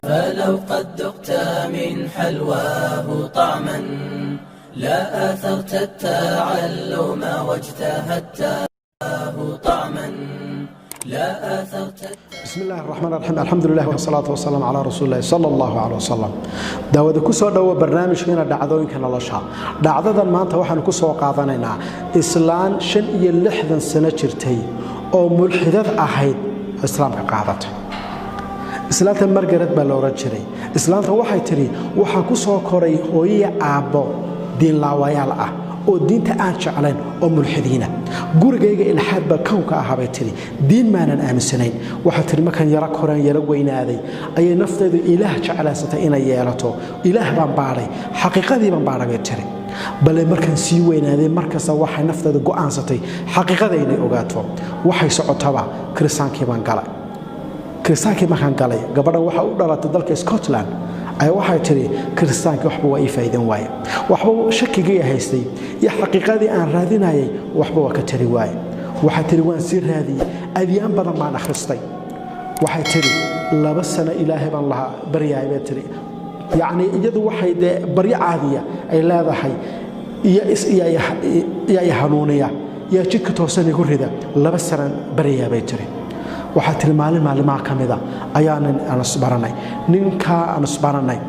فلو قد ذقت من حلواه طعما، لا آثرت التعلم واجتهدت طعما، لا آثرت. بسم الله الرحمن الرحيم، الحمد لله والصلاة والسلام على رسول الله صلى الله عليه وسلم. Daawada, ku soo dhowo barnaamijkeena dhacdooyinka nolosha. Dhacdadan maanta waxaanu ku soo qaadanaynaa islaan 65 sano jirtay oo mulxidad ahayd oo islaamka qaadatay. Islaanta Margaret baa la oran jiray. Islaanta waxay tidhi: "Waxaan ku soo koray hooyiya aabbo diinlaawayaal ah oo diinta aan jeclayn oo mulxidiina. Gurigayga ilxaad baa kownka ahaa," bay tidhi. "Diin maanan aaminsanayn." Waxaa tidhi: "Markaan yaro koreen, yaro weynaaday, ayay naftaydu Ilaah jeclaysatay inay yeelato. Ilaah baan baadhay, xaqiiqadii baan baadhay," bay tiri. "Bale markaan sii weynaaday, markasta waxay naftaydu go'aansatay xaqiiqada inay ogaato. Waxay socotaba, kiristaankii baan galay. Kiristaankii markaan galay," gabadhan waxa u dhalatay dalka Scotland, ayaa waxay tidhi: "Kiristaankii waxba waa ii faa'iidan waaye. Waxba shakigii haystay iyo xaqiiqadii aan raadinayay waxba waa ka tari waaye." Waxay tidhi: "Waan sii raadiyey, adyaan badan baan akhristay." Waxay tidhi: "2 sano Ilaahay baan lahaa baryaay," bay tidhi. Yacni iyadu waxay dee baryo caadiya ay leedahay iyo i hanuuniya iyo jidka toosan igu rida. 2 sanan baryayaa, bay tiri. Waxaa tiri: "Maalin maalimaha ka mida ayaa nin aan isbaranay. Ninkaa aan isbaranay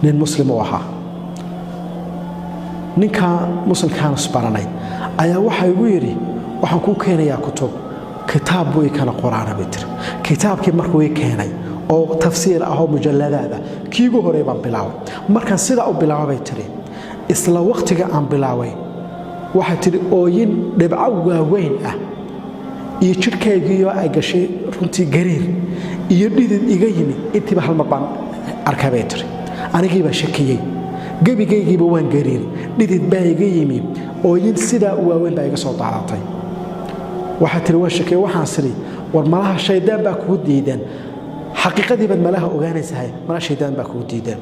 nin Muslim uu ahaa. Ninkaa muslimkaan isbaranay ayaa waxaa igu yidhi: 'Waxaan kuu keenayaa kutub.' Kitaab buu ii kala qoraana," bay tiri. "Kitaabkii markuu ii keenay oo tafsiir ah oo mujalladaada, kii ugu horey baan bilaabay. Markaan sidaa u bilaabay," bay tiri, "isla wakhtiga aan bilaabay," waxay tidhi, "ooyin dhibco waaweyn ah iyo jidhkaygiioo ay gashay runtii gariir iyo dhidid iga yimid, intiiba hal mar baan arkay," bay tiri. "Anigii baa shakiyey, gebigaygiiba waan gariir, dhidid baa iga yimi, ooyin sidaa u waaweyn baa iga soo daadatay." Waxay tiri: "Waan shakiyey. Waxaan sidhi: 'War malaha shaydaan baa kuu diidan, xaqiiqadii baad malaha ogaanaysahay, malaha shaydaan baa kuu diidan.'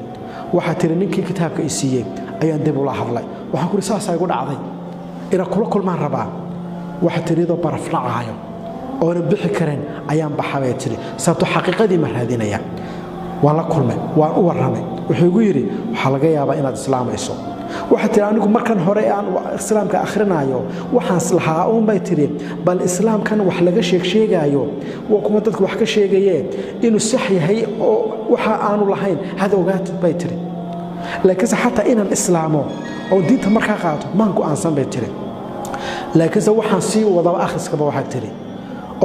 Waxaa tiri: 'Ninkii kitaabka i siiyey ayaan dib ula hadlay. Waxaan ku uhi: Saasaa igu dhacday, inaan kula kulmaan rabaa.' Waxaa tiri: Iyadoo baraf dhacaayo oonan bixi karin ayaan baxa," bay tiri, "sababto xaqiiqadii ma raadinaya. Waan la kulmay, waan u warramay. Wuxuu igu yidhi: Waxaa laga yaabaa inaad islaamayso.' Waxay tihi: Anigu markan hore aan islaamka akhrinayo, waxaan lahaa uunbay tidhi, bal islaamkan wax laga sheegsheegaayo, waa kuma dadku wax ka sheegayee, inuu sax yahay oo waxa aanu lahayn hada ogaatid," bay tidhi. "Laakiinse xataa inaan islaamo oo diinta markaa qaato maan go'aansan," bay tidhi. "Laakiinse waxaan sii wadaba akhriskaba," waxay tidhi,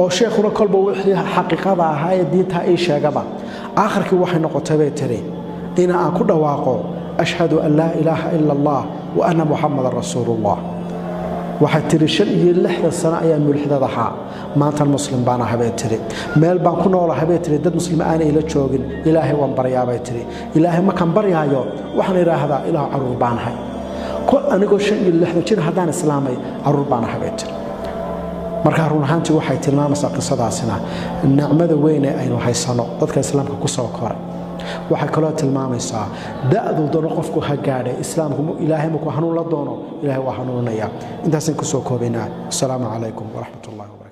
"oo sheekhuna kolba wixii xaqiiqada ahaa ee diintaa ii sheegaba, aakhirkii waxay noqotay," bay tidhi, "in aan ku dhawaaqo: أشهد أن لا إله إلا الله وأن محمدا رسول الله." Waxay tidhi: "65 sano ayaan mulxidad ahaa, maantan Muslim baan ahay," bay tidhi. "Meel baan ku noolahay," bay tidhi, "dad Muslim aanay ila joogin. Ilaahay waan baryaa," bay tidhi. "Ilaahay markaan baryaayo, waxaan idhaahdaa: Ilaah, caruur baan ahay. Kol anigoo 65 jir haddaan islaamay, caruur baan ahay," bay tidhi. Markaa run ahaantii waxay tilmaamaysaa qisadaasina nicmada weyn ee aynu haysano dadka islaamka ku soo koray. Waxay kaloo tilmaamaysaa da'duu doono qofku ha gaadhay, islaamku Ilaahay markuu hanuun la doono, Ilahay waa hanuuninaya. Intaasaan kusoo koobaynaa. Asalaamu calaykum waraxmat ullahi wabarakatu.